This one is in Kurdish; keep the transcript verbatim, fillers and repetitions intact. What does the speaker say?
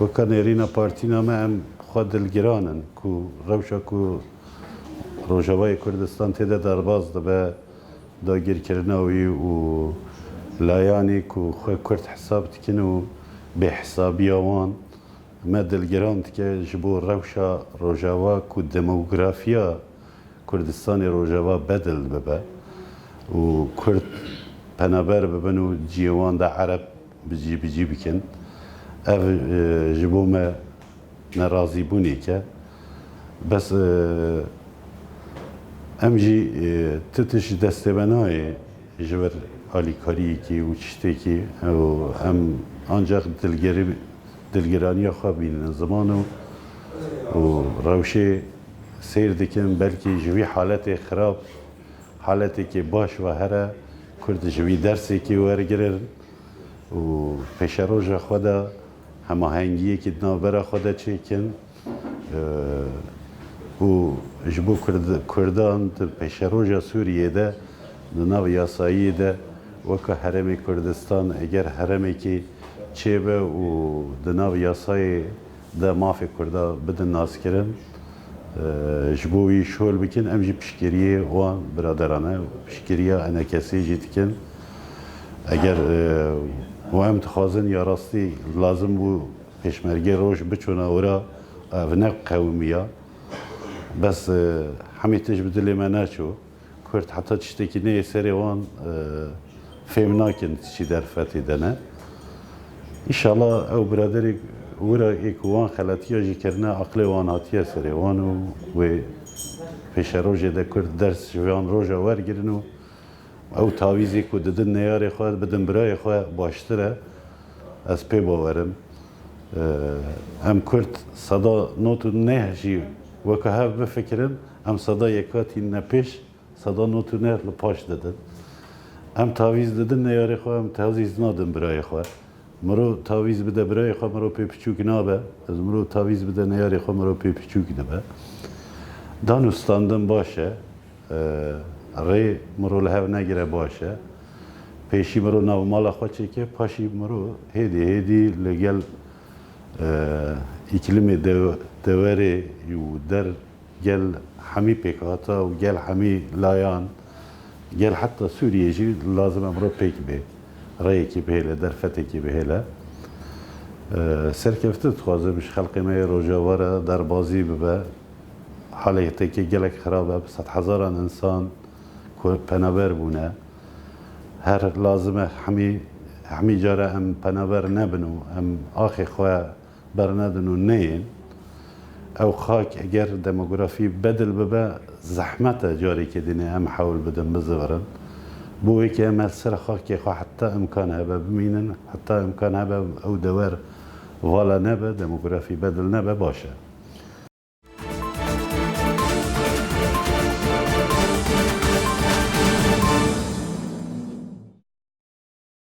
Weke nêrîna partîna me em xwe dilgiran in ku rewşa ku Rojavayê Kurdistan tê de derbas dibe, dagirkirina wî û layanî ku xwe Kurd hesab dikin û bêhesabiya wan me dilgiran dike ji bo rewşa Rojava ku demografiya Kurdistanê Rojava bedil bibe û Kurd penaber bibin û cihê wan de Ereb bi cî bi cî bikin. Ev, e, ji bo me nerazîbûnêk e. Bes, e, em jî, e, ti tişt ji destê me nayê ji ber alîkariyekî û tiştekî û em ancax dilgerî-, dilgiraniya xwe bînin ziman û, û rewşê seyr dikin, belkî ji vî haletê xirab, haletekê baş ve here, Kurd ji vî dersekî wergirin û pêşeroja xwe de hemahengiyekî di navbera xwe de çêkin. Û ji bo Kurd-, Kurdan di pêşeroja Sûriyê de, di nav yasayiyê de weke Herêmê Kurdistan, eger herêmekî çêbe û di nav yasayê de mafê Kurda bidin naskirin, e, ji bo wî şol bikin, em jî piştgiriyê wan biraderan e, piştgiriya enekesê jî dikin. Eger, e, û em dixwazin ya rastî lazim bû pêşmergê roj biçûna wira, ev ne qewimiya. Bes, e, hemî tişt bi dilê me neçû. Kurd heta tiştekî neyê serê wan, e, fêm nakin çi derfetê de ne. Înşallah ew biraderê wira ê ku wan xeletiya jî kirine, aqilê wan hatiye serê wan û wê pêşerojê de Kurd ders ji van roja wergirin û ew tavîzê ku didin neyarê xwe, bidin birayê xwe baştir e. Ez pê bawer im. Em Kurd seda nod û neh jî weke hev bifikirin, em seda yeka tînine pêş, seda nod û neh li paş didin. Em tavîz didin neyarê xwe, em tavîz nadin birayê xwe. Miro tavîz bide birayê xwe, miro pê piçûk nabe. Ez miro tavîz bide neyarê xwe, miro pê piçûk dibe. Dan û standin baş e. E, rê miro li hev negire baş e. Pêşî miro nav mala xwe çêke, paşî miro hêdî hêdî li gel, e, îklimê dew-, dewerê û der gel hemî pêkhata û gel hemî layan, gel heta Sûriyê jî lazim e miro pêk bê. Rêyekî bihêle, derfetekî bihêle. E, serkeftin dixwazim ji xelkê me yê Rojava re derbazî bibe. Haleteke gelek xirab e, bi sedhezaran însan ku penaber bûne. Her lazim e hemî, hemî cara em penaber nebin û em axê xwe bernedin û neyên. Ew xak eger demografî bedil bibe, zehmet e carekê dinê em hewl bidin bizivirin. Bo wê ke em li ser xakê xwe heta imkan hebe bimînin, heta imkan hebe ew dewer vala nebe, demografî bedil nebe, baş e.